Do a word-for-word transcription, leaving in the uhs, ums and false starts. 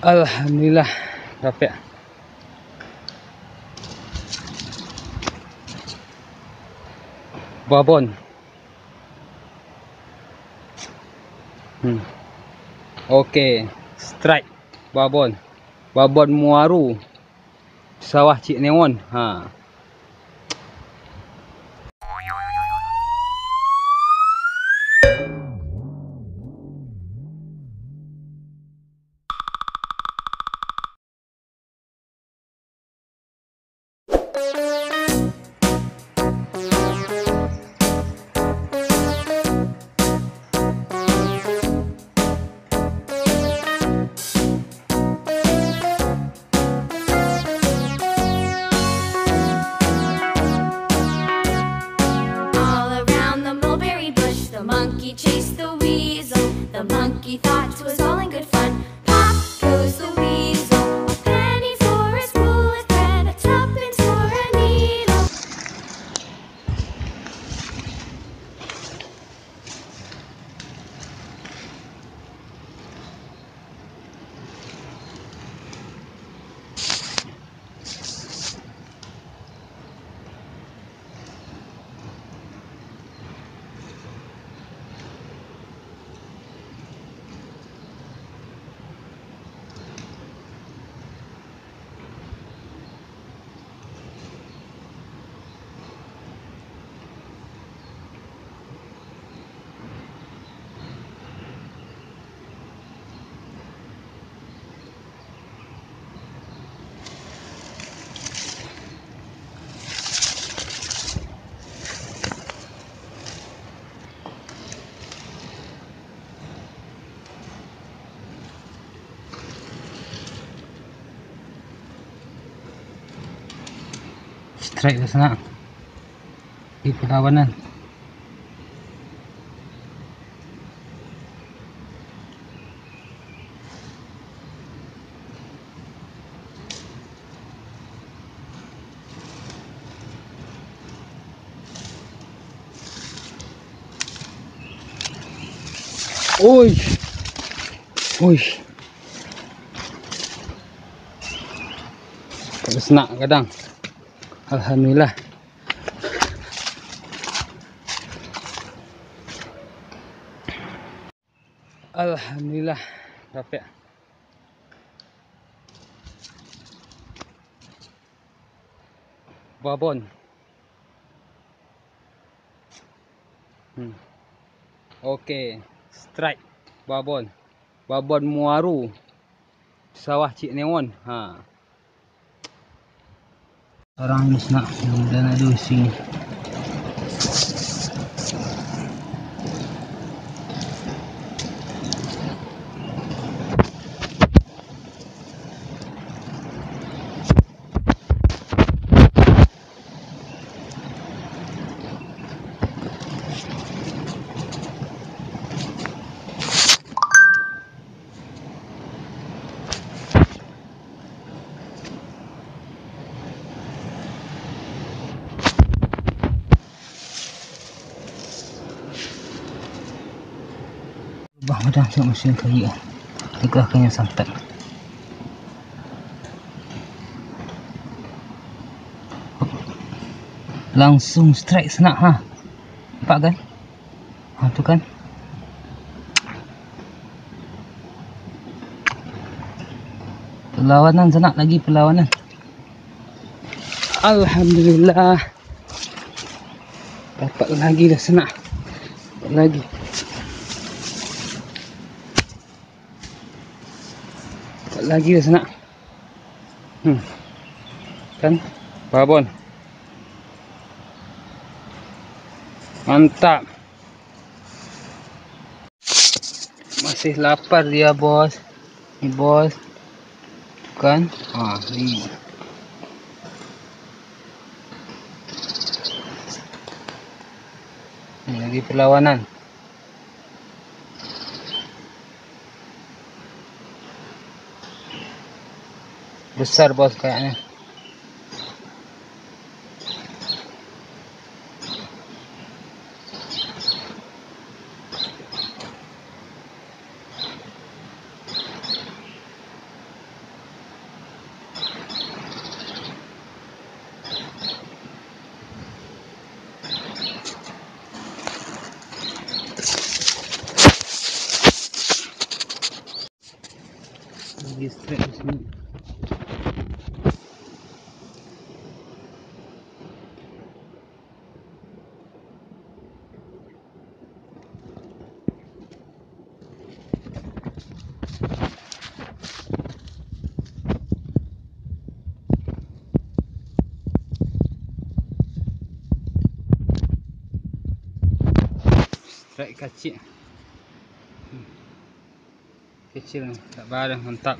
Alhamdulillah, dapek. Babon. Hmm. Oke, strike. Babon. Babon muaru. Sawah Cik Newon. Ha. All around the mulberry bush, the monkey chased the weasel. The monkey thought 'twas all in good fun. Pop goes the weasel, a penny for a spool of thread, a tuppence for a needle. Strike lah sanak. Di perlawanan. Oi. Oi. Kada sanak gadang. Alhamdulillah. Alhamdulillah, dapek. Babon. Hmm. Oke, strike. Babon. Babon muaru. Sawah Cik Newon. Ha. Orang ni sanak, mudah-mudahan ado isi. Bah, mudah tengok mesin kayu ah. Tegakkan yang santai. Langsung strike sanak ha. Nampak kan? Ha, tu kan. Perlawanan sanak, lagi perlawanan. Alhamdulillah. Dapat lagi dah sanak. Dapat lagi. Dapat lagi dah sanak. Hmm. Kan? Babon. Mantap. Masih lapar dia, Bos. Ni, Bos. Kan? Ha, ni. Ni lagi perlawanan. Besar, Bos, kayaknya. Lagi strike di sini. Strike kacik. Kecil, tak apa dah, mantap.